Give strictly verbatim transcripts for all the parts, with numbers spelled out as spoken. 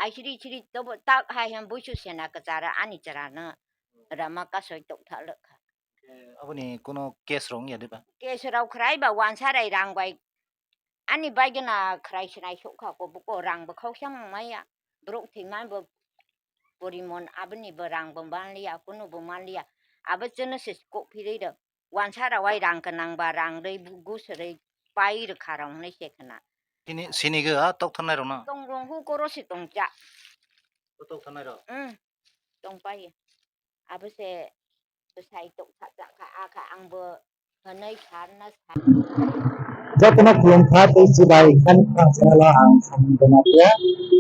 Siri siri tobo tak hai hem buisu sena kachara ani chara no rama kasoi tok tha lok kha. Khe aboni kuno case rok wngya diba? Case rok khwrai ba wansa rai rang bai ani bai gana khwrai sinai sok kha ko buko rang bo khok sam maya. Borok thwima bo porimon aboni bo rang bo manliya, kunu bo manliya. Abo chwno se kok phirwi rw. Wansa rawai rang kwnang ba rang rwi bu-, gusrwi pai rwkha rong hinwi se khna. Sini, sini gw a tok thannai rokno? Tong rong hu koro se tong cha. O tok thannai rok? Mm, tong pai. Abo se bwsai tok cha cha kha, a kha ang bo hwnwi sa na sa. Jotono khulumkha tei chibai khani khang channel o ang samung tongma khe.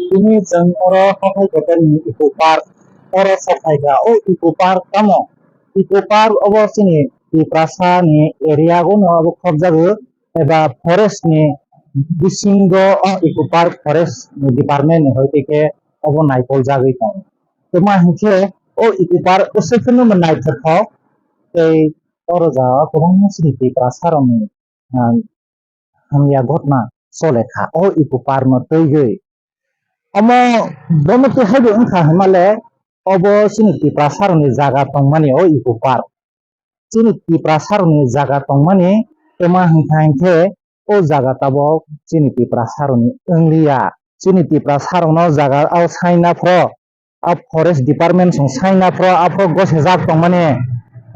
Tini chwng oro hathai kotorni Eco Park oro sok phaikha. O Eco Park tamo? Eco Park obo chini Tiprasa ni area o no abo khobjago, eba forest ni bisingo o Eco Park forest ni department ni hoi tei khe obo naikol jagwi tongo. Tamo hinkhe o Eco Park bwswk kheno naithothok tei oro jaga kwbangma chini Tiprasa rokni, ah, hamya ghotna chole kha o Eco Park no twigwi. Omo bono twi haibo wngkha hwnmale, obo chini Tiprasa rokni jaga tongmani o Eco Park. Chini Tiprasa rokni jaga tongmani twma hwnkha hinkhe o jaga tabok chini Tiprasa rokni wngliya. Chini Tiprasa rokno jaga o saina phro a forest department song saina phro aphro gosajak tongmani,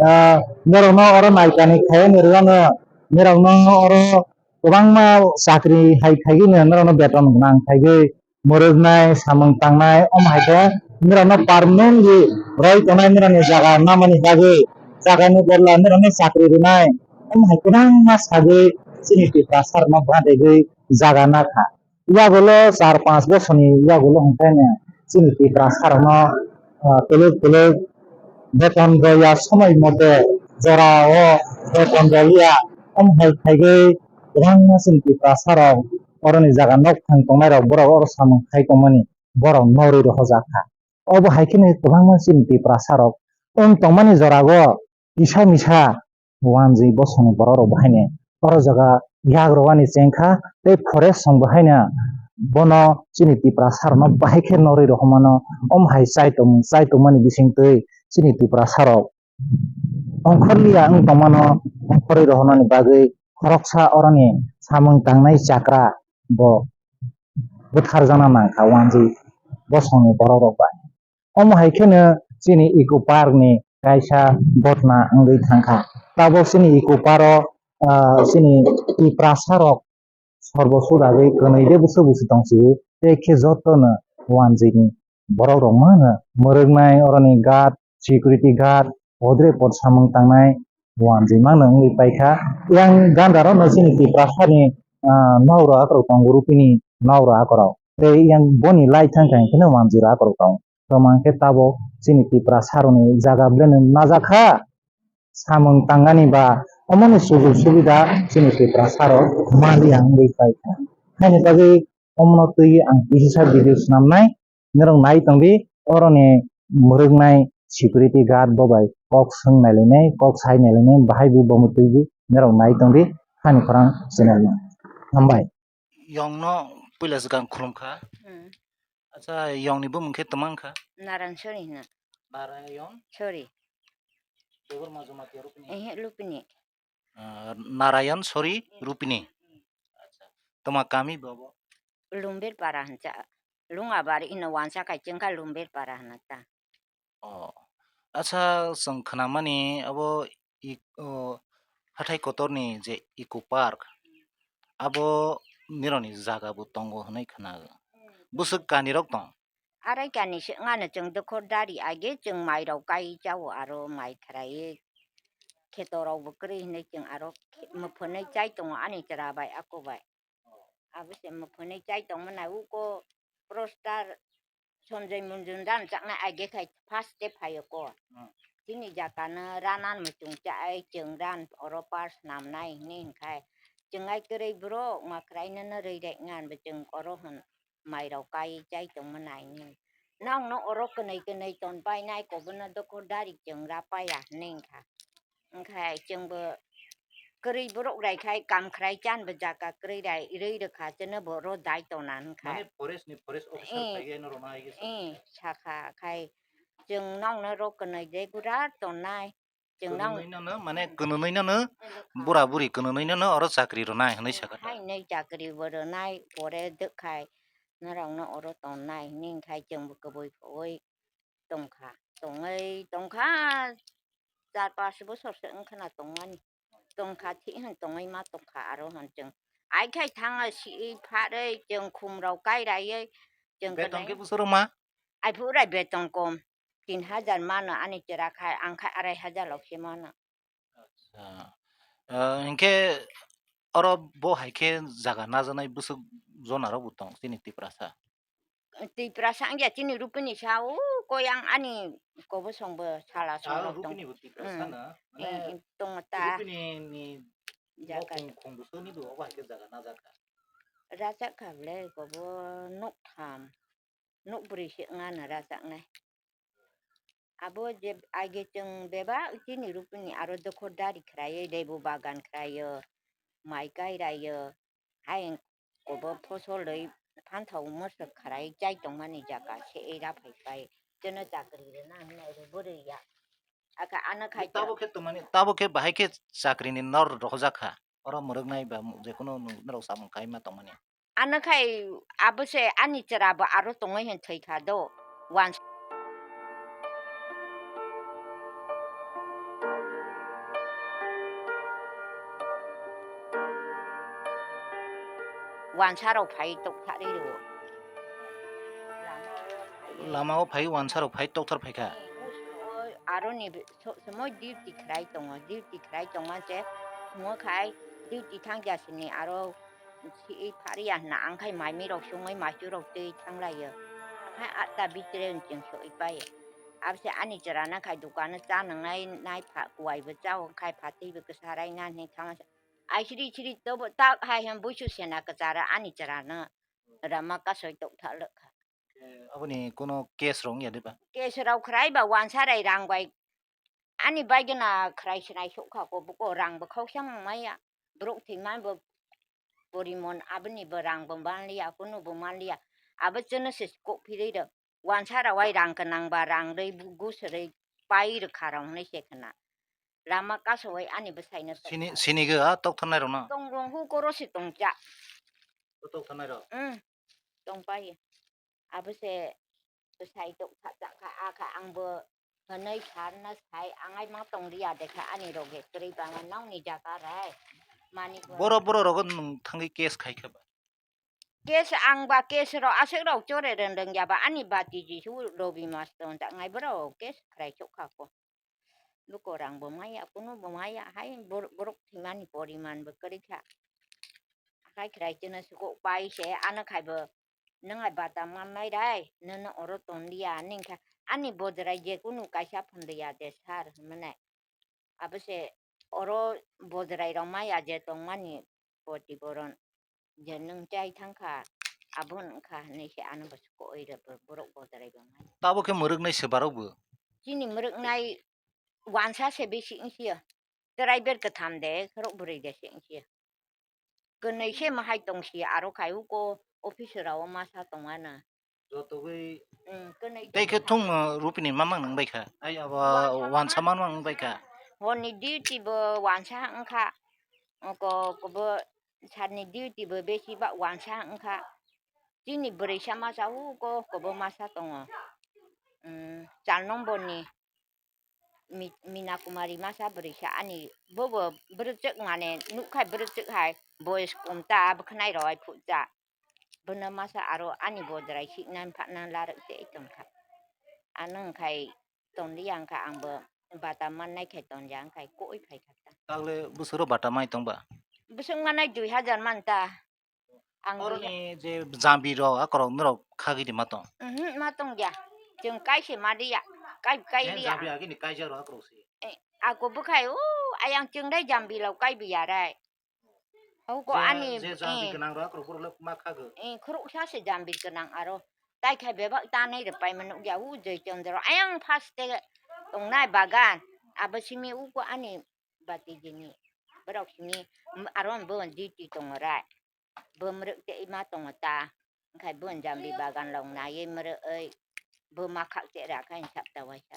ah, norokno oro naikani khaini rwgano norokno oro kwbangma chakri hai khaigwi norokno beton nang khaigwi mwrwknai samung tangnai omo hai khe norokno permanently roi tongnai norokni jaga namani bagwi jagani bodol norokno chakri rwnai omo hai kwbangma sagwi chini Tiprasa rokno bahaigwi jaga nakha. Yagulo char panch bosorni yagulo hwnkhe no chini Tiprasa rokno, ah, kwlwk kwlwk beton rwya somoi mote jora o beton rwya. Omo hai khaigwi kwbangma chini Tiprasa rok oroni jaga nok thang tongnai rok borok oro samung khai tongmani borok norwi rohorjak kha. Obo hai kheno kwbangma chini Tiprasa rok wng tongmani jora o kisa misa wanjwi bosongni borok rok bo haino oro jaga yak rwani chengkha tei forest song bo haino bono chini Tiprasa rokno bahai khe norwi rohormano. Omo hai chaitung chaitungmani bisingtwi chini Tiprasa rok ongkhorliya wng tongmano ongkhorwi rohornani bagwi khoroksa oroni samung tangnai chakra bo bwtharjakna nangkha wanjwi bosongni borok rok bai. Omo hai kheno chini Eco Park ni kaisa ghotna wngwi thangkha. Tabok chini Eco Park o, ah, chini Tiprasa rok sorbo sudagwi kwnwi de bwswk bwswk tongsiyo tei khe jotono wanjwini borok rok mano mwrwknai oroni guard, security guard, podre pod samung tangnai wanjwi mano wngwi paikha. Yang ganda rokno chini Tiprasa ni, ah, nok rok akorok tongo, rupini nok rok akorok. Tei yang boni lai thang thang kheno wanjwi rok akorok tongo. Tamo hwnkhe tabok chini Tiprasa rokni jaga belai no najak kha. Samung tangnani ba omoni sujug subida chini Tiprasa rok maliya wngwi paikha. Haini bagwi omono twiwi ang kisa video swnamnai, norok nai tongdi, oroni mwrwknai security guard bo bai kok swng nailainai, kok sai nailainai, bahai bo bomo twiwi norok nai tongdi, hani khorang channel no. Hambai. Yongno puila swkang khulumkha. Hmm. Acha, yongni bumung khe tama wngkha? Narayan Sori hino. Narayan? Sori. Debbarma Jamatia Rupini? Ehe, Lupini. Ah, Narayan Sori, hmm, Rupini. Hmm. Acha. Tama kami bobo? Lumber Para hincha. Lungabari hino wansa kai chengkha Lumber Para hino ta. Oh. Acha, chwng khnamani abo i-, o, hathai kotorni je Eco Park, abo nirokni jaga bo tongo hwnwi khnago. Bwswk kanirok tong? Arai kani se wngano chwng dokhor dari age chwng mairok kai chao aro mai kharai khetorok bo kwrwi hwnwi chwng aro khe-, mwphwnwi chai tongo ani chwra bai ako bai. Abo se mwphwnwi chai tongmani uko prostar Sonjoi Munjun ran chaknai age khai first step phaio ko. Hmm. Chini jaka no ranan muchung chai chwng ran oro pars namnai hwnwi hinkhai. Chwng ai kwrwi borok ma khwrai no no rwi rek ngan bo chwng oro hwn mairok kai chai tongma nai hwnwi. Nokno oro kwnwi kwnwi ton painai kobono dokhor dari chwng ra paiya hwnwi hinkha. Hinkhe chwngbo kwrwi borok rai khai kam khwrai chan bo jaga kwrwi rai rwi rwkha chwngno bo ro dai tona hwn khai. Mane forest ni forest officer Eh, phai khe no rwna hai khe sa eh, kha. Sakha khai chwng nokno ro kwnwi de gura tonnai. Chwng nang Kwnwi nono, mane kwnwi nono, Eh, bura buri kwnwi nono oro chakri rwnai hwnwi sakha. Hai nai chakri bo rwnai pore dwkhai norokno oro tonnai hwnwi khai chwng bo kwbui khogwi tongkha. Tongwi tongkha, char pas bosor se wngkha na tongmani. Tongkha thik hwn tongwi ma tongkha aro hwn chwng. Ai khai thangwi si pharwi chwng khum rok kai raiwi chwng Betong khe kwnwi bosoro ma? Ai phurai betong kom. Tin hajar mano ani chwra khai, ang khai arai hajar lok se mano. Acha. Ah, hinkhe oro bo hai khe jaga najaknai bwswk jona rok bo tong chini Tiprasa? Tiprasa wngya chini Rupini sa o koyang ani kobosong bo sala song Aro rok tong. Rupini bo Tiprasa Hmm. na, mane Eh, tongo ta. Rupini ni Jaga. Bo khung, khung bwswk ni bo obo hai khe jaga najak kha. Rajak kha ble kobo nok tham. Nok bwrwi se wngano rajak nai. Abo je age chwng bebak chini Rupini aro dokhor dari khwraiwi lebu bagan khwraio, mai kai raio, hai kobo phosol rwi phanthao mwswk khwrai chai tongmani jaga se ei ra phai pai. Chwngno chakri rwna hwnwi rw bwrwi ya. Aka ano khai Tabo khe tongmani, tabo khe bahai khe chakri ni nor rohorjak kha. Oro mwrwknai ba mu-, jekunu nwng norok samung khai ma tongmani. Ano khai abo se ani chwra bo aro tongwi hwn thwi kha do. Wans- Wansa rok phai tok thari rwo. Lama o phai wansa rok phai tok thar phai kha. Aro ni so-, somoi duty khwrai tongo, duty khwrai tongma se thungo khai duty thang jasini aro si phariya hwnna ang khai mai mi rok songwi maichu rok twi thang laio. Hai atta bitre chwng soi pai. Abo se ani chwra na khai dukano cha nangnai nai pha kuai bo cha o khai phatwi bo kwsa rai na hwnwi thang. Ai siri siri tobo tak hai hwn buisu sena kwchara ani chwra no rama kasoi tok tha lwk kha. Aboni kuno case rok wngya de ba? Case rok khwrai ba wansa rai rang bai ani bai gana khwrai sinai sok kha ko buko rang bo khok sam maya borok thwi man bo porimon aboni bo rang bo man liya kunu bo man liya abo chwngno se kok phirwi rw wansa rok ai rang kwnang ba rang rwi gusrwi pai rwkha rok hinwi se khwna. Lama kasawai ani bwsaino tong Sini, thang. Sini ge a tok thanai rokno. Tong rong hu koro se tong cha. O tok thanai rok. Mm. Tong pai. Abo se bwsai tok tha cha kha a kha ang bo hwnwi sarna sai ang ai ma tong liya de kha ani rok ge kwrwi bana nang ni jaga rai. Mani bo. Boro, boro rogo nwng thangwi case khai khe ba. Case ang ba case rok aswk rok chore rwng rwng ya ba ani bati jisu robi mas tong jak nai boro case khwrai chok kha ko. Buko rang bo maya, kunu bo maya, hai bor-, borok thwimani poriman bo kwrwi kha. Hai khwrai chwngno swkok pai se, ano khai bo, "Nwng hai bata mannai rai, nono oro tong liya," ani wngkha. Ani bodrai je kunu kaisa phunriya de sir, hinmani. Abo se oro bodrai rok maya je tongmani, Poti boron je nwng chai thang kha, abo wng kha hinwi se ano bo sukoi rw borok bodrai bo mai. Tabo khe mwrwknai se barok bo? Chini mwrwknai wansa se bisi wng sio. Chwrai ber kwtham de, khorok bwrwi de se wng sio. Kwnwi se mahai tong si aro khai uko office rao masa tong ano. Jotogwi Mm, kwnwi tei khe tongkha. Thung, uh, Rupini mamang nang bai kha. Ai abo wansa wansa mamang nang bai kha. Honni duty bo wansa wng kha. Oko kobo sarni duty bo besi ba wansa wng kha. Chini bwrwi sa masa uko kobo masa tongo. Mm, char nombor ni. Mi-, Mina Kumari masa bwrwi sa ani bobo bwrwchwk mane nukkhai bwrwchwk hai boyes kom ta bwkhnai roi phut ta. Bono masa aro ani bodrai sikna phatna larwk tei tongkha. Ano wngkhai tonliya wngkha ang bo bata mannai khai tonliya wngkhai koi phai kha ta. Tagle bwswro bata mai tongba? Bwswk manai dui hajar man ta. Ang Oroni je jambi rok, akorok norok khagwi di ma tong? Mhm, ma tong ya. Chwng kai se ma di ya. Kai, kai Eh, li ya. Jambi agini kaijak rok akorok se. Eh, ako bwkhai, o, ayang chwng dai jambi rok kai bi ya rai. Hau ko Je, ani, je jambi eh, gwnang rok akorok borok le ma khago. Eh, khorok sa se jambi gwnang aro. Tai khai bebak tanai rw pai ma nukya, u Joi Chandra. Ayang first te tongnai bagan. Abo simi u ko ani bati gini. Borok simi, mm, aro bo duty tongo ra. Bo mwrwk tei ma tongo ta. Wngkha bo jambi bagan rok naiwi mwrwk oi. Bo ma khak che ra khe sap ta waisa.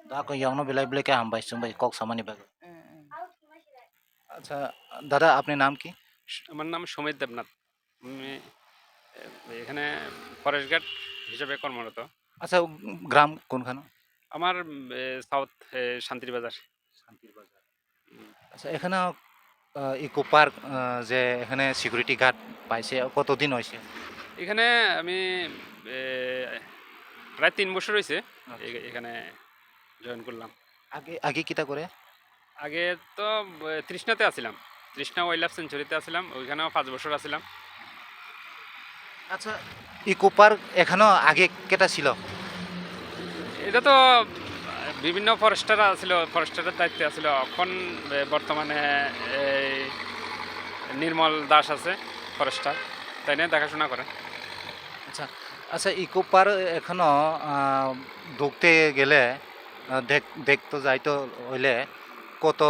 Da ko yongno belai belai khe hambai chwng bai kok samani bagwi. Mm, mm. আচ্ছা, দাদা, আপনার নাম কি? আমার নাম সুমিত দেবনাথ। আমি, এ, এখানে forest guard হিসেবে কর্মরত। আচ্ছা, গ্রাম কোনখানে? আমার, এ, সাউথ, এ, শান্তির বাজার। শান্তির বাজার। হুম। আচ্ছা, এখানে, আহ, ইকো পার্ক, আহ, যে এখানে সিকিউরিটি গার্ড পাইছে, কতদিন হয়েছে? এখানে আমি, এ, প্রায় তিন বছর হয়েছে আচ্ছা। এ-, এখানে জয়েন করলাম। আগে, আগে কিতা করে? আগে তো, এ, তৃষ্ণাতে আছিলাম, তৃষ্ণা ওয়াইল্ড লাইফ স্যাংচুয়ারিতে আছিলাম, ওইখানেও পাঁচ বছর আছিলাম। আচ্ছা, ইকো পার্ক এখানো আগে কেটা ছিল? এটা তো বিভিন্ন ফরেস্টার আছিল, ফরেস্টারের দায়িত্বে আছিল। এখন, এ, বর্তমানে এই নির্মল দাস আছে ফরেস্টার, তাই নিয়ে দেখাশোনা করে। আচ্ছা, আচ্ছা, ইকো পার্ক এখানো, আহ, ঢুকতে গেলে, আহ, দেখ-, দেখতে যাইতে হইলে কত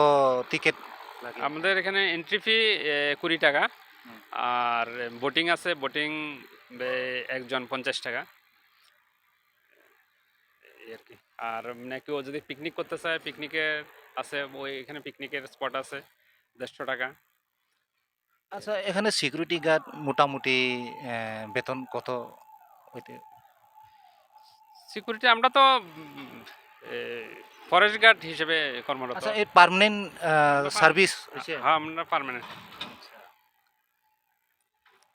টিকিট লাগে? আমাদের এখানে এন্ট্রি ফি, এ, কুড়ি টাকা। হুম। আর বোটিং আছে, বোটিং বে-, একজন পঞ্চাশ টাকা, এই আর কি। আর এমনি কেউ যদি পিকনিক করতে চায়, পিকনিকের আছে, ওই এখানে পিকনিকের স্পট আছে, দেড়শো টাকা। আচ্ছা, এখানে সিকিউরিটি গার্ড মোটামুটি, আহ, বেতন কত হইতে? সিকিউরিটি আমরা তো, উম, এ, ফরেস্ট গার্ড হিসেবে কর্মরত। আচ্ছা, এর পার্মানেন্ট, আহ, আমরা পার-, সার্ভিস হইছে? হ্যাঁ, আমরা পার্মানেন্ট। আচ্ছা।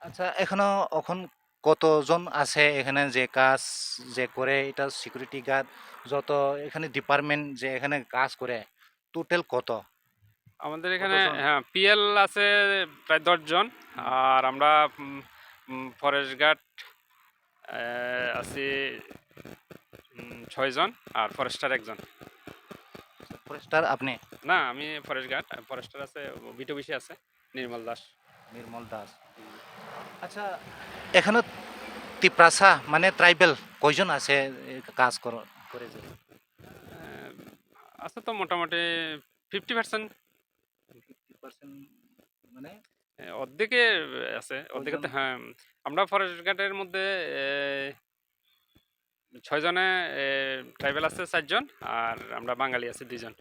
আচ্ছা, এখানে এখন কতজন আছে এখানে যে কাজ যে করে, এটা সিকিউরিটি গার্ড, যত এখানে ডিপার্টমেন্ট যে এখানে কাজ করে, টোটাল কত? আমাদের এখানে, কতজন? হ্যাঁ, পিএল আছে প্রায় দশ জন, আর আমরা, উম, উম, ফরেস্ট গার্ড, এ, আছি, উম, ছয় জন, আর ফরেস্টার একজন। ফরেস্টার আপনি? না, আমি ফরেস্ট গার্ড, আর ফরেস্টার আছে, বিটুবিসি আছে। নির্মল দাস। নির্মল দাস। আচ্ছা, এখানে তিপ্রাসা মানে ট্রাইবেল কয়জন আছে, এ, কাজ করো, করে যে? আহ, আছে তো মোটামুটি ফিফটি পার্সেন্ট। ফিফটি পার্সেন্ট মানে? এ, অর্ধেকে আছে, অর্ধেকে তো, কয়জন? হ্যাঁ, আমরা ফরেস্ট গার্ডের মধ্যে, এ, ছয় জনে, এ, ট্রাইবেল আছে চারজন, আর আমরা বাঙালি আছি দুইজন।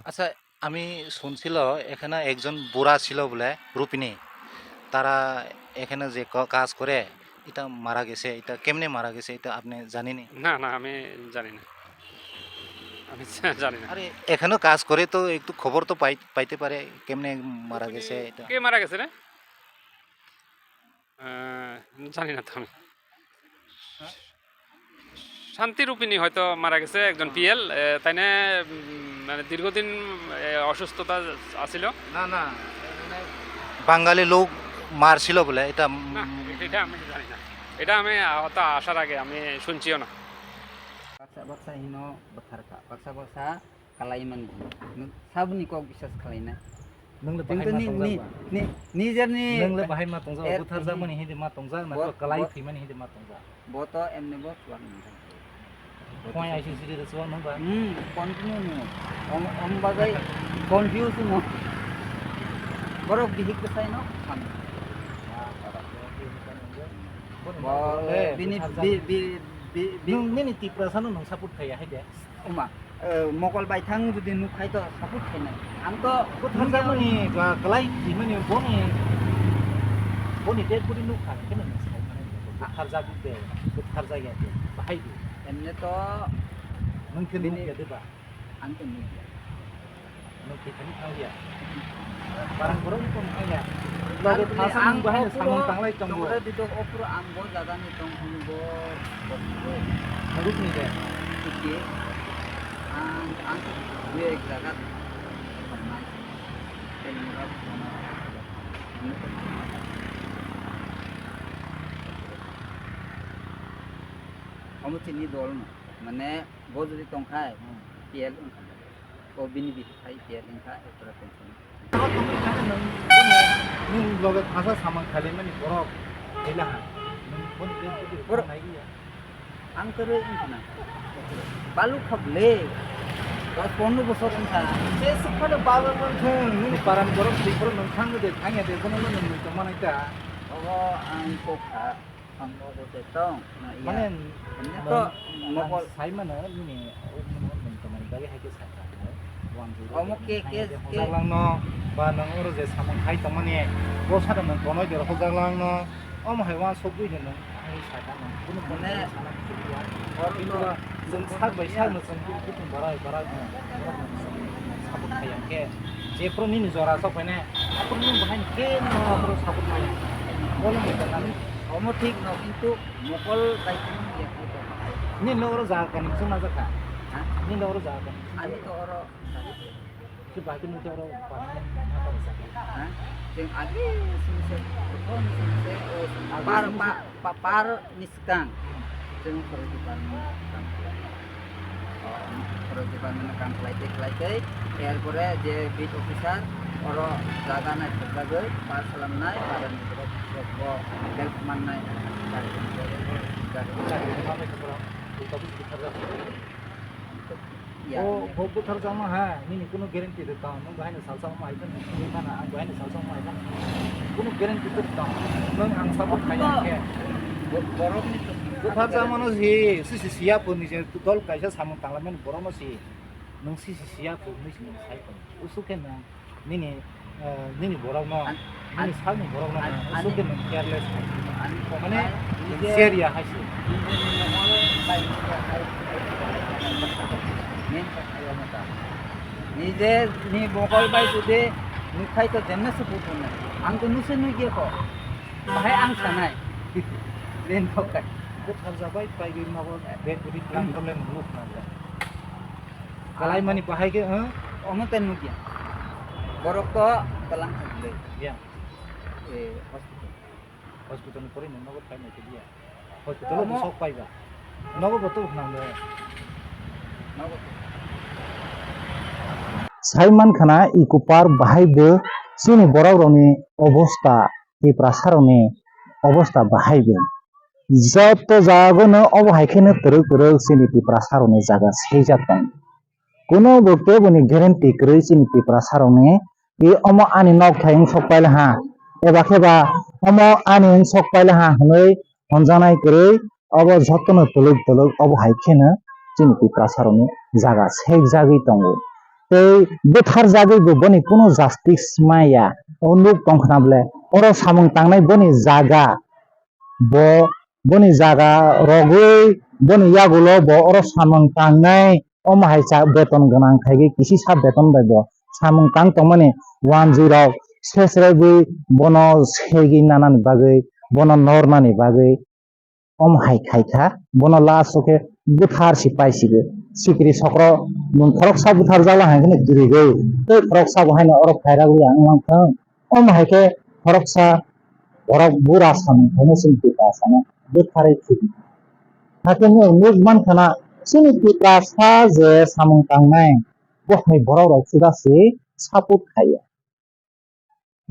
আচ্ছা, আমি শুনছিল এখানে একজন বুড়া ছিল বলে, রুপিনী, তারা এখানে যে ক-, কাজ করে, এটা মারা গেছে, এটা কেমনে মারা গেছে, এটা আপনি জানেনি? না, না, আমি জানি না। আমি জা-, জানি না। আরে, এখানেও কাজ করে তো একটু খবর তো পাই-, পাইতে পারে, কেমনে মারা গেছে এটা। কে মারা গেছে রে? আহ, জানি না তো আমি। হ্যাঁ? শান্তি রুপিনী হয়তো মারা গেছে, একজন হ্যাঁ। পিএল, এ, তাই না, উম, মানে দীর্ঘদিন, এ, অসুস্থতা আছিল। না, না, মানে বাঙালি লোক মারছিল বলে, এটা, উম, না, এটা আমি জানি না। এটা আমি, আ, হয়তো আসার আগে আমি শুনছিও না। Baksa baksa hino bwtharkha, baksa baksa kalaimani. Nwng saboni kok biswas khlainai? Nwng le bahai ma tongjak ba? Ni, ni, nijerni Nwng le bahai ma tongjak ba? Eh, bwtharjakmani hindi ma tongjak, na bo, kalai bo, thwimani hindi ma tongjak? Bo to emni bo chuak nang. Point I C C D re chuak nang ba? Hmm, continue no. Om, om bagai confuse no. Borok bihik bwsai no sam. Bo, eh, bini, bwtharjak. Bi, bi, bi, bi. Nwng nini Tiprasa no nwng support khaiya hai de? Oma, eh, Mokol baithang jodi nuk khai to support khainai. Ang to bwtharjakmani ba kwlai thwimani boni, boni dead body nuk kha khe nwng sai mani bwtharjak de, bwtharjak ya de, bahai de. Emne to nwng khe nuk ya de ba? Ang to nuk ya. Nwng khe nuk ya. Barang borok nuk ya. Loge thasa ang bahai samung tanglai tongo. Tongre dito opor ang bo jaga ni tong hwnwi bo. Muruk ni de. Tiki. Ang, ang to dui ek jaga thangnai. Tei mura thangnai. Omo chini dol no. Mane bo jodi tongkhai, hmm, P L wngkha. O bini bihik khai P L wngkha, ekora tension. Nwng loge thasa samung khailaimani borok khaila ha. Nwng boni bini bihik borok nai ya. Ang kwrwi wngkha na. Balu kha ble. Pas pondro bosor wngkha. Je swk phano baba wng thung, nini parani borok twi phuru nwng thangwi de, thangya de, bono no nwng tongma nai ta. Obo ang kok kha, ang nogo de tong, na iya. Mane, hwnwi nwng, to ang mokol sai mano, nini, nwng tongmani bagwi hai khe sakha, nwng wanjui omo de, ke, thangya ke, de, ke. Hojak langno, ba nwng oro je samung khai tongmani, bo sakha nwng tonwi de, hojak langno, omo hai uansukgwi de nwng. Ani sakha no, kunu mane, kono sana kuchuk ya. Oro kintu to ba, chwng sak bai sak no chwng kunu kutung barai, barai no. Oro no chwng support khai ya khe. Je pro nini jora sok bai ne, apro nini bahai ni khe no apro support khai ya. Bono mo ta nani. Omo thik no, kintu mokol bai kunu ya khe to. Nini no oro jaga kani chwng na jakha. Ha? Nini no oro jaga kani. Ani to oro. Khe bahai khe nukhe oro bahai khe nukha oro jaga. Ha? Chwng agi sini se, prothom sini se, o, agis par, sini se. Pa-, par ni swkang. Hmm. Chwng forest department kam khlai. O, forest department kam khlai tei, khlai tei, er pore je beat officer, oro jaga nai thok bagwi, par salam nai, par ni borok, borok bo help man nai, gari, gari, gari. Gari, gari, gari. Ya, o, ya. Bo buthar jakma ha, nini kunu guarantee de tong, nwng bahai no salsa omo hai phano, nini phano, ang bahai no salsa omo hai phano. Kunu guarantee de tong, nwng ang support khai ya khe. Bo-, borok ni to buthar jakma no si, si, si, siya pho ni je dol kaisa samung tanglaimani borok no si, nwng si, si, siya pho ni si nwng sai pho. Usuk khe nwng Nini, eh, nini borokno, an-, nini an-, sakni borokno an-, nwng ani, usuk khe nwng careless hai se. Ani kokno mane, nwng nije, share ya hai se. Nije ni mokol bai nije hai, hai, hai, hai, hai, hai, hai, hai, hai, hai, hai. Nije ni mokol bai jodi nukhai to jemne se buphuru nai. Ang to nuse nugya kho. Bahai ang sanai. Len kho kai. Buthar jabai, pai gwi nogo, bed budi tlang problem nuk nang. Kalaimani bahai khe, eh? Omo ten nukya. Borok to talang thangli. Ya. Eh, hospital. Hospital ni poroi nogo phai nai khe dia. Hospital bo sok pai ba. Nogo bo to nang le. Nogo to. Sai man khana Eco Park bahai bo chini borok rokni obostha, Tiprasa rokni obostha bahai bo. Joto jaga no obo hai kheno twrwk twrwk chini Tiprasa rokni jaga seijak tongo. Kuno bo keboni guarantee kwrwi chini Tiprasa rokni, "I omo ani nok thai wng sok paila ha, eba khe ba omo ani wng sok paila ha," hwnwi honjaknai kwrwi obo jotono twlwk twlwk obo hai kheno chini Tiprasa rokni jaga sek jagwi tongo. Tei bwthar jagwi bo boni kuno justice maya, o nuk tong khna bwle oro samung tangnai boni jaga. Bo boni jaga rogwi boni yagulo bo oro samung tangnai, omo hai cha beton gwnang khaigwi kisi sa beton bai bo samung tang tongmani wanjwi rok sesregwi bono segwi nanani bagwi, bono nornani bagwi omo hai khaikha. Bono last o khe bwthar se paisigo, sikiri sokro nwng khoroksa bwtharjakla hai kheno kwrwigwi tei khoroksa bo haino oro phairagwi ang wngmang thung. Omo hai khe khoroksa borok bura samung khaino chini Tiprasa no bwtharwi thwidi. Hakhe nwng nuk mankha na chini Tiprasa je samung tangnai bo hai borok rok chuda se support khaiya.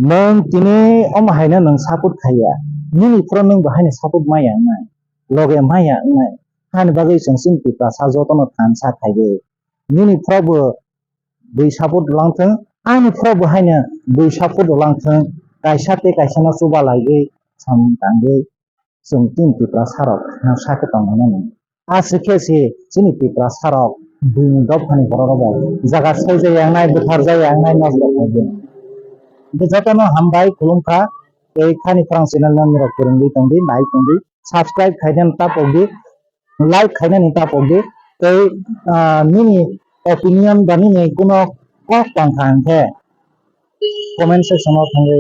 Nwng tini omo hai no nwng support khaiya. Nini phuru nwng bo haino support maya wngnai, loge maya wngnai. Hani bagwi chwng chini Tiprasa jotono thansa khaigwi. Nini phuru bo bui support rwlang thung, ani phuru bo haino bui support rwlang thung, kaisa tei kaisa no chuba laigwi samung tangwi chwng chini Tiprasa rok no sakhe tongmani. Aswk khe se chini Tiprasa rok bui ni dophani borok rok bai jaga soi jaya wngnai, bwthar jaya wngnai, nosto khaidi. Hwnkhe jotono hambai khulumkha, tei Khani Khorang channel no norok kwrwngwi tongdi, nai tongdi, subscribe khainani tapokdi. Like khainani tapokdi tei, ah, nini opinion ba nini kuno kok tongkha hwnkhe comment section o thangwi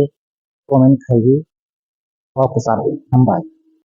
comment khaiwi kok kwcharo. Hambai.